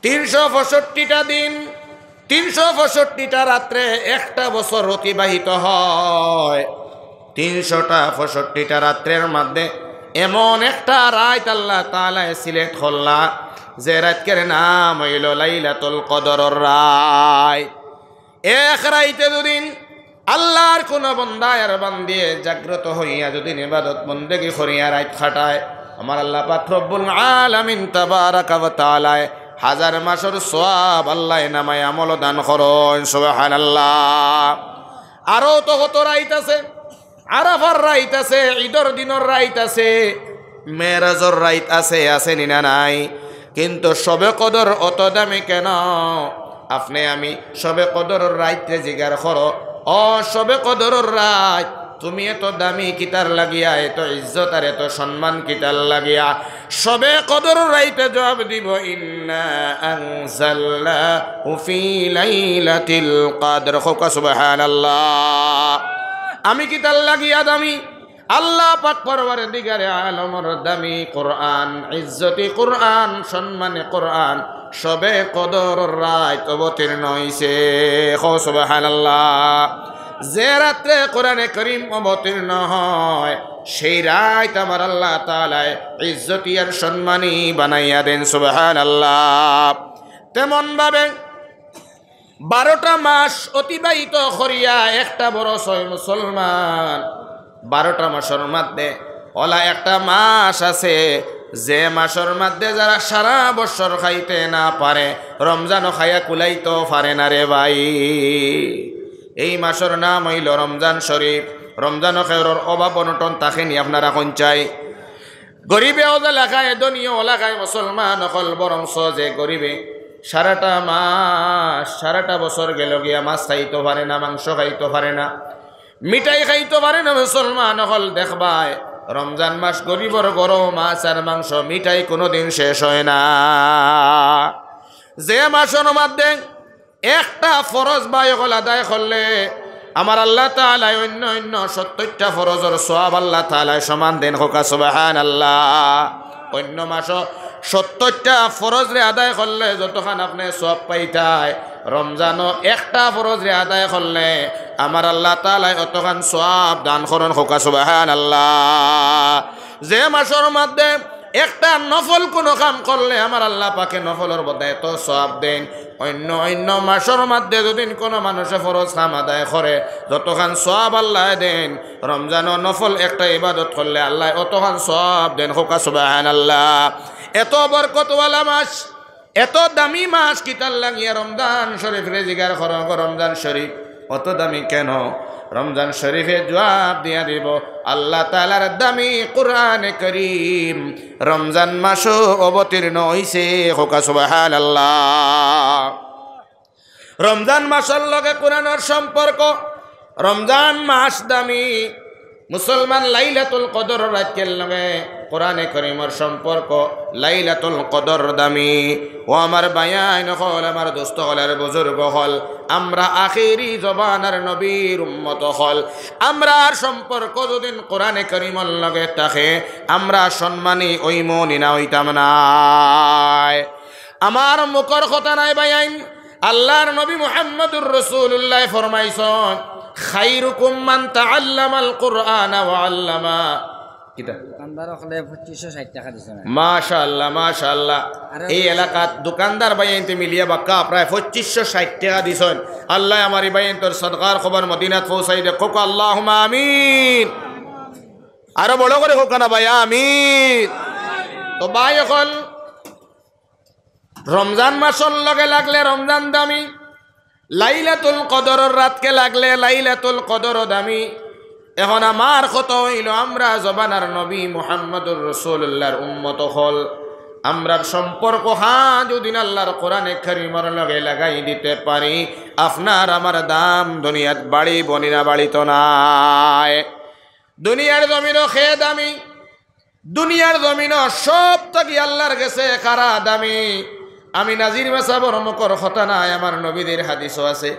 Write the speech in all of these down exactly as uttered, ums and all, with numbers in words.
তিনশো পঁয়ষট্টিটা দিন, তিনশো পঁয়ষট্টিটা রাত্রে একটা বছর অতিবাহিত হয়। তিনশোটা পঁয়ষট্টিটা রাত্রের মধ্যে এমন একটা রাইত আল্লাহ তাআলায় সিলেক্ট করলা, যে রাইতর নাম অইলো লাইলাতুল কদরর রাইত। এক রাইতে যুদি আল্লাহর কুনু বন্দা আর বান্দিয়ে জাগ্রত অইয়া যুদি ইবাদত বন্দেগি করিয়া রাইত কাটায়, আমার আল্লাহ পাক রব্বুল আলামিন তাবারাকা ওয়া তাআলায় হাজার মাসর সওয়াব আল্লায় নামায়ে আমল দান করইন। সুবহানাল্লাহ। আরো তো কত রাইত আছে, আরাফার রাইত আছে, ইদর দিনর রাইত আছে, মেরাজর রাইত আছে, আছে নি না নাই? কিন্তু শবে কদর অত দামি কেন? আপনে আমি শবে কদরর রাইতরে জিগার করো, "ও শবে কদরর রাইত, তুমি এত দামি কিতার লাগিয়া, এত ইজ্জত আর এত সম্মান কিতার লাগিয়া?" শবে কদরর রাইতে জবাব দিবো, "ইন্না আনজালনাহু ফি লাইলাতিল কদর।" কউক্কা সুবহানাল্লাহ। আমি কিতার লাগিয়া দামি? আল্লাহ পাক পরওয়ারদিগারে আলমর দামি কোরআন, ইজ্জতি কোরআন, সম্মানী কোরআন শবে কদরর রাইত অবতীর্ণ অইছে। কও সুবহানাল্লাহ। যে রাত্রে কোরআনে করিম অবতীর্ণ হয়, সেই রাইত আমার আল্লাহ তাআলায় ইজ্জতি আর সম্মানী বানাইয়া দেন। সুবহানাল্লাহ। তেমন ভাবে বারোটা মাস অতিবাহিত করিয়া একটা বরস অয় মুসলমান। বারোটা মাসর মধ্যে অলা একটা মাস আছে, যে মাসর মধ্যে যারা সারা বছর খাইতে না পারে, রমজানও খাইয়া কুলাইতো পারে না রে ভাই। এই মাসর নাম অইলো রমজান শরীফ। রমজানও খেউরর অভাব অনটন থাকে নি, আপনারা কইন চাই? গরিবে অলা খায়, ধনীয়ে অলা খায়, মুসলমান অকল, বরঞ্চ যে গরিবে সারাটা মাস, সারাটা বছর গেল গিয়া মাছ খাইতো পারে না, মাংস খাইতো পারে না, মিঠাই খাইতো পারে না, মুসলমান অকল দেখবায়, রমজান মাস গরিবর ঘরো মাছ আর মাংস, মিঠাই কুনুদিন শেষ অয় না। যে মাসর মধ্যে একটা ফরজ ভাই অকল আদায় করলে আমার আল্লাহ তাআলায় অইন্য অইন্য সত্তইরটা ফরজর সওয়াব আল্লাহ তাআলায় সমান দেন। কউক্কা সুবহানাল্লাহ। অইন্য মাসো সত্তইরটা ফরজরে আদায় করলে যতখান আপনে সওয়াব পাইতায়, রমজানও একটা ফরজরে আদায় করলে আমার আল্লাহ তাআলায় অতখান সওয়াব দান করইন। কউক্কা সুবহানাল্লাহ। যে মাসর মধ্যে একটা নফল কুনু কাম করলে আমার আল্লাহ পাকে নফলর বদলে এত সওয়াব দেন। অইন্য অইন্য মাসর মধ্যে যুদি কুনু মানুষে ফরজ কাম আদায় করে, যতখান সওয়াব আল্লায় দেন, রমজানও নফল একটা ইবাদত করলে আল্লায় অতখান সওয়াব দেন। কউক্কা সুবহানাল্লাহ। এত বরকতওয়ালা মাস, এত দামি মাস কিতার লাগিয়া রমজান শরীফরে জিগার করো গো, রমজান শরীফ অত দামি কেন? রমজান শরীফে জবাব দিয়া দিবো, আল্লাহ তাআলার দামি কোরআনে করিম রমজান মাসো অবতীর্ণ অইছে। কউক্কা সুবহানাল্লাহ। রমজান মাসর লগে কোরআনর সম্পর্ক, রমজান মাস দামি, মুসলমান, লাইলাতুল কদর রাইতর লগে কোরআনে করিমর সম্পর্ক, লাইলাতুল কদর দামি। ও আমার ভাইয়াইন অকল, আমার দোস্ত অকল, আর বুজুর্গ অকল, আমরা আখেরি জমানার নবীর উম্মত অকল, আমরার সম্পর্ক যুদি কোরআনে করিমর লগে থাকে, আমরা সম্মানী অইমু নি না অইতাম নায়? আমার মুখর কথা নায় ভাইয়াইন, আল্লাহর নবী মুহাম্মদুর রাসূলুল্লায় ফরমাইছইন, "খাইরুকুম মান তাআল্লামাল কুরআনা ওয়া আল্লামা।" কিতা? দোকানদার অকলে পঁচিশশো ষাইট টেকা দিছে না? মাশাআল্লাহ, মাশাআল্লাহ। আরে এই এলাকাত দোকানদার ভাইয়াইন্তে মিলিয়া বাক্কা প্রায় পঁচিশশো ষাইট টেকা দিছইন। আল্লায় আমার ই ভাইয়াইন্তর সদকার খবর মদিনাত পৌঁছাই দেউক। কউক্কা আল্লাহুম্মা আমিন। আরো বড় করি কউক্কা না ভাই, আমিন। তো ভাই অকল, রমজান মাসর লগে লাগলে রমজান দামি, লাইলাতুল কদরর রাতকে লাগলে লাইলাতুল কদরও দামি। এখন আমার কথা অইলো, আমরা জমানার নবী মুহাম্মদুর রাসূলুল্লাহর উম্মত অকল, আমরার সম্পর্ক খান যুদি আল্লাহর কোরআনে করিমর লগে লাগাই দিতে পারি, আপনার আমার দাম দুনিয়াত বাড়িবো নি না বাড়িতো নায়? দুনিয়ার জমিনো কে দামি? দুনিয়ার জমিনো সব থাকি আল্লাহর গেছে কারা দামি? আমি নাজির মেসাবর মুখর কথা নায়, আমার নবীজির হাদিসও আছে।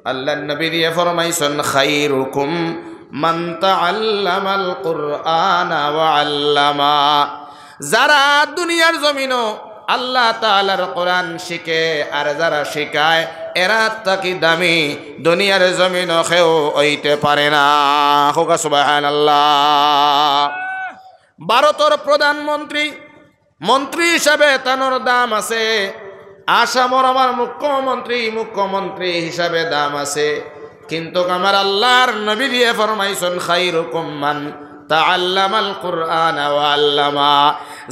আল্লাহর নবীজিয়ে ফরমাইছইন, "খাইরুকুম মান তাআল্লামাল কুরআনা ওয়া আল্লামা।" যারা দুনিয়ার জমিনো আল্লাহ তাআলার কোরআন শিখে আর যারা শিখায়, এরার থাকি দামি দুনিয়ার জমিনো কেউ অইতে পারে না। কউক্কা সুবহানাল্লাহ। ভারতর প্রধানমন্ত্রী, মন্ত্রী হিসাবে তানর দাম আছে, আসামর আমার মুখ্যমন্ত্রী, মুখ্যমন্ত্রী হিসাবে দাম আছে, কিন্তু আমার আল্লাহর নবীজিয়ে ফরমাইছইন, "খাইরুকুম মান তাআল্লামাল কুরআনা ওয়া আল্লামা।"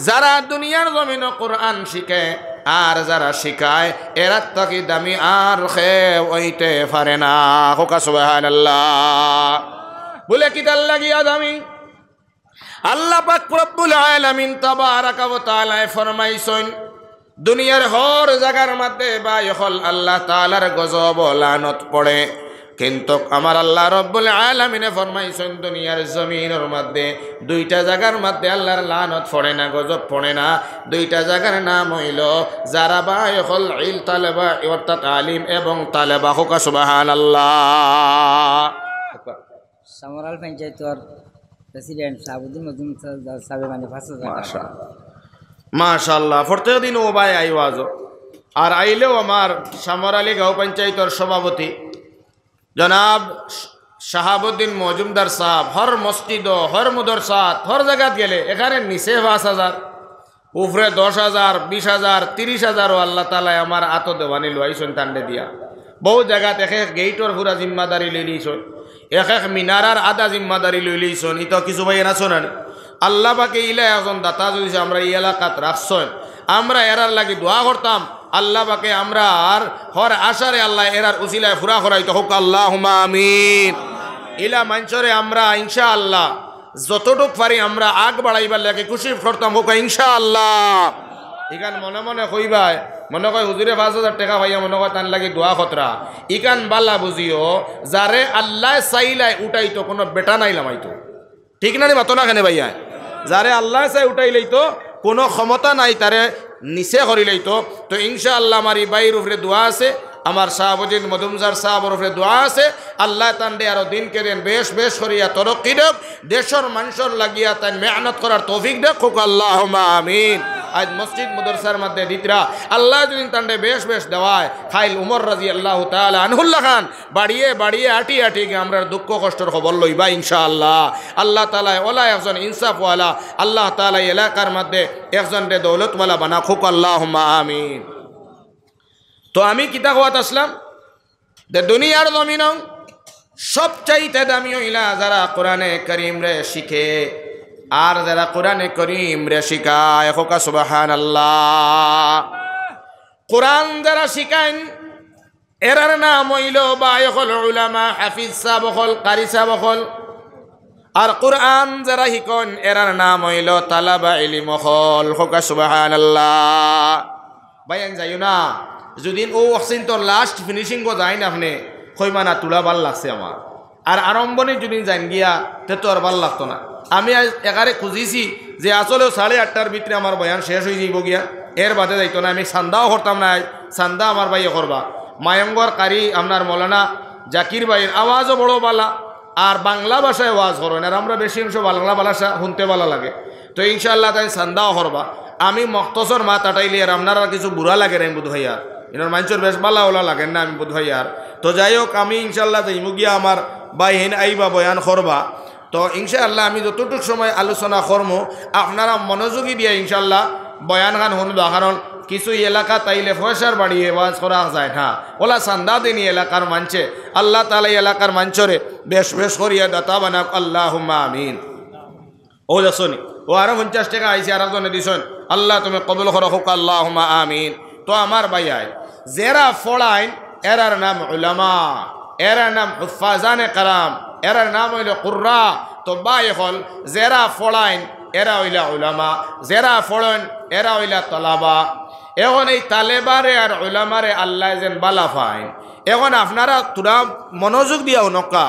যারা দুনিয়ার জমিনো কোরআন শিখে আর যারা শিখায়, এরার থাকি দামি আর কেউ অইতে পারে না। কউক্কা সুবহানাল্লাহ। বুলে কিতার লাগিয়া দামি? আল্লাহ পাক রব্বুল আলামিন তাবারাকা ওয়া তাআলায় ফরমাইছইন, দুনিয়ার হর জাগার মধ্যে ভাই অকল আল্লাহ তাআলার গজব ও লানত পড়ে, কিন্তু আমার আল্লাহ রব্বুল আলামিনে ফরমাইছইন, দুনিয়ার জমিনর মধ্যে দুইটা জাগার মধ্যে আল্লাহর লানত পড়ে না, গজব পড়ে না। দুইটা জাগার নাম অইলো যারা ভাই অকল ইল তালেবা, অর্থাৎ আলিম এবং তালেবা। কউক্কা সুবহানাল্লাহ। সামরাল পঞ্চায়েতর প্রেসিডেন্ট শাহাবুদ্দিন মজুমদার সাহেব মানে পাঁচ হাজার টাকা। মাশাআল্লাহ। মাশাআল্লাহ। প্রত্যেক দিন ও ভাই আই ওয়াজো। আর আইলেও আমার সামরালি গাঁও পঞ্চায়েতর সভাপতি জনাব শাহাবুদ্দিন মজুমদার সাহেব হর মসজিদো, হর মুদরসাত, হর জাগাত গেলে এখানে নিচে পাঁচ হাজার, উপরে দশ হাজার, বিশ হাজার, তিরিশ হাজারও আল্লাহ তাআলায় আমার আতো দেওয়ানি লইছইন তানরে দিয়া। বউত জাগাত এক এক গেইটর পুরা জিম্মাদারি লইলিছইন, এক এক মিনারার আধা জিম্মাদারি লইলিছইন। ইতা কিছু ভাই এনা শোনানি। আল্লাহ পাকে ইলা একজন দাতা যদি আমরা ই এলাকাত রাখছইন, আমরা এরার লাগি দোয়া করতাম, আল্লাহ পাকে আমরার হর আশারে আল্লাহ এরার উসিলায় পুরা করাইতো। কউক্কা আল্লাহুম্মা আমিন। ইলা মানষরে আমরা ইনশাআল্লাহ যতটুক পারি আমরা আগ বাড়াইবার লাগি কুশিশ করতাম। কউক্কা ইনশাআল্লাহ। ইখান মনে মনে কইবায়, মনে কয় হুজুরে পাঁচ হাজার টেকা পাইয়া মনে কয় তান লাগি দোয়া কররা। ইখান বালা বুঝিও, যারে আল্লায় চাইলায় উঠাইতো, কুনু বেটা নাই লামাইতো। ঠিক না নি? মাতো না কেনে ভাইয়া? যারে আল্লায় চায় উঠাইলাইতো, কুনু ক্ষমতা নাই তারে নিচে করিলাইতো। তো ইনশাআল্লাহ আমার ই ভাইর উপরে দোয়া আছে, আমার শাহাবুদ্দিন মজুমদার সাহেবর উপরে দোয়া আছে। আল্লায় তানরে আরো দিনকে দিন বেশ বেশ করিয়া তরক্কি দেউক, দেশর মানষর লাগিয়া তাইন মেহনত করার তৌফিক দেউক। কউক্কা আল্লাহুম্মা আমিন। আইজ মসজিদ মুদরসার মধ্যে দিতরা, আল্লায় যদি তানরে বেশ বেশ দেওয়ায়, কাইল উমর রাদিয়াল্লাহু তাআলা আনহুর লাখান বাড়িয়ে বাড়িয়ে আটি আটি গিয়া আমরার দুঃখ কষ্টর খবর লইবা ইনশাআল্লাহ। আল্লাহ তাআলায় ওলা একজন ইনসাফওয়ালা, আল্লাহ তাআলায় এলাকার মধ্যে একজনরে দৌলতওয়ালা বানাউক। কউক্কা আল্লাহুম্মা আমিন। তো আমি কিতা কওয়াত আছলাম, যে দুনিয়ার জমিনো সবচাইতে দামি অইলা যারা কোরআনে করিমরে শিখে আর যারা কোরআনে করিমরে শিখায়। কউক্কা সুবহানাল্লাহ। কোরআন যারা শিখাইন, এরার নাম অইলো ভাই অকল উলামা, হাফিজ সাব অকল, কারি সাব অকল। আর কোরআন যারা শিখইন, এরার নাম অইলো তালাবা ইলিম অকল। কউক্কা সুবহানাল্লাহ। ভাই, আমি যাইও না, যুদি ও অক্সিন তো লাস্ট ফিনিশিং গো যাইন আপনে, কইবা না তুলা ভালা লাগছে আমার। আর আরম্ভণি যুদি যাইন গিয়া, তে তো আর ভালা লাগতো না। আমি আইজ একারে খুঁজিছি যে আসলেও সাড়ে আটটার ভিতরে আমার বয়ান শেষ অইযিবো গিয়া, এর বাদে যাইতো না। আমি চান্দাও করতাম না, চান্দা আমার ভাইয়ে করবা। মায়ঙ্গর কারি আপনার মৌলানা জাকির ভাইর আওয়াজও বড় ভালা, আর বাংলা ভাষায় ওয়াজ করইন, আর আমরা বেশি অংশ বাংলা ভাষা হুনতে ভালা লাগে। তো ইনশাআল্লাহ তাইন চান্দাও করবা। আমি মখতসর মাত আটাইলি আর আপনারার কিছু বুরা লাগের আমি বুধ অইয়ার, ইনোর মানষর বেশ ভালা ওলা লাগের না আমি বুধ অইয়ার। তো যাই হোক, আমি ইনশাআল্লাহ যাইমু গিয়া, আমার ভাইহাইন আইবা বয়ান করবা। তো ইনশাআল্লাহ আমি যতটুক সময় আলোচনা করমু, আপনারা মনোযোগী দিয়া ইনশাআল্লাহ বয়ানখান হুনবা, কারণ কিছু এলাকাত আইলে পয়সার বাড়িয়ে ওয়াজ করা যায় না, ওলা চান্দা দেনি এলাকার মানষে। আল্লাহ তাআলা ই এলাকার মানষরে বেশ বেশ করিয়া দাতা বানাউক, আল্লাহুম্মা আমিন। ও যাছনি, ও আরো পঞ্চাশ টেকা আইছে, আরো জনে দিছইন, আল্লাহ তুমি কবুল করো, কউক্কা আল্লাহুম্মা আমিন। তো আমার ভাইয়াইন, যেরা পড়াইন, এরার নাম উলামা, এরার নাম হুফফাজানে কারাম, এরার নাম অইলো কুররা। তো ভাই অকল, যেরা পড়াইন, এরা অইলা উলামা, যেরা পড়ইন, এরা অইলা তালাবা। এখন এই তালেবারে আর উলামারে আল্লায় যেন ভালা পাইন। এখন আপনারা থুড়া মনোযোগ দিয়া হুনউক্কা,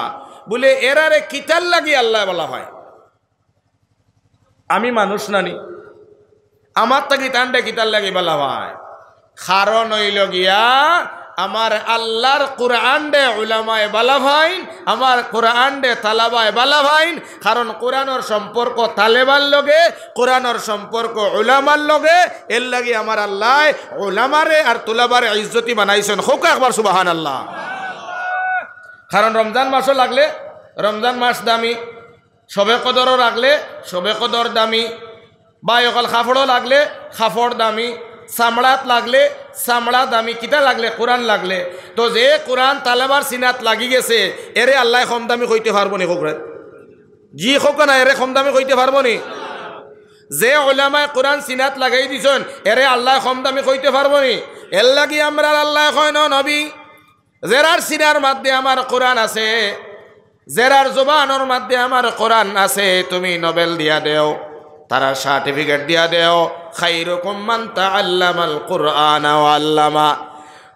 বুলে এরারে কিতার লাগি আল্লায় ভালা পাইন? আমি মানুষ নানি? আমার থাকি তানরে কিতার লাগি ভালা পাইন? কারণ অইলো গিয়া, আমার আল্লাহর কোরআনরে উলামায়ে বালা পাইন, আমার কোরআনরে তালাবায়ে বালা পাইন, কারণ কোরআনর সম্পর্ক তালেবার লগে, কোরআনর সম্পর্ক উলামার লগে, এরলাগি আমার আল্লায় উলামারে আর তুলাবারে ইজ্জতি বানাইছইন। কউক্কা একবার সুবহানাল্লাহ। কারণ রমজান মাসও লাগলে রমজান মাস দামি, শবে কদরও লাগলে শবে কদর দামি, ভাই অকল, কাপড়ও লাগলে কাপড় দামি, চামড়াত লাগলে চামড়া দামি। কিতা লাগলে? কোরআন লাগলে। তো যে কোরআন তালেবার সিনাত লাগি গেছে, এরে আল্লায় কম দামি কইতে পারবো নি? কউক্কা। জি কউক্কা না, এরে কম দামি কইতে পারবো নি? যে উলামায়ে কোরআন সিনাত লাগাই দিছইন, এরে আল্লায় কম দামি কইতে পারবো নি? এরলাগি আমরার আল্লায় কইন, "ও নবী, যেরার সিনার মধ্যে আমার কোরআন আছে, যেরার জবানর মধ্যে আমার কোরআন আছে, তুমি নোবেল দিয়া দেও, তারার সার্টিফিকেট দিয়া দেও।" খাইরুকুম মান তাআল্লামাল কুরআনা ওয়া আল্লামা।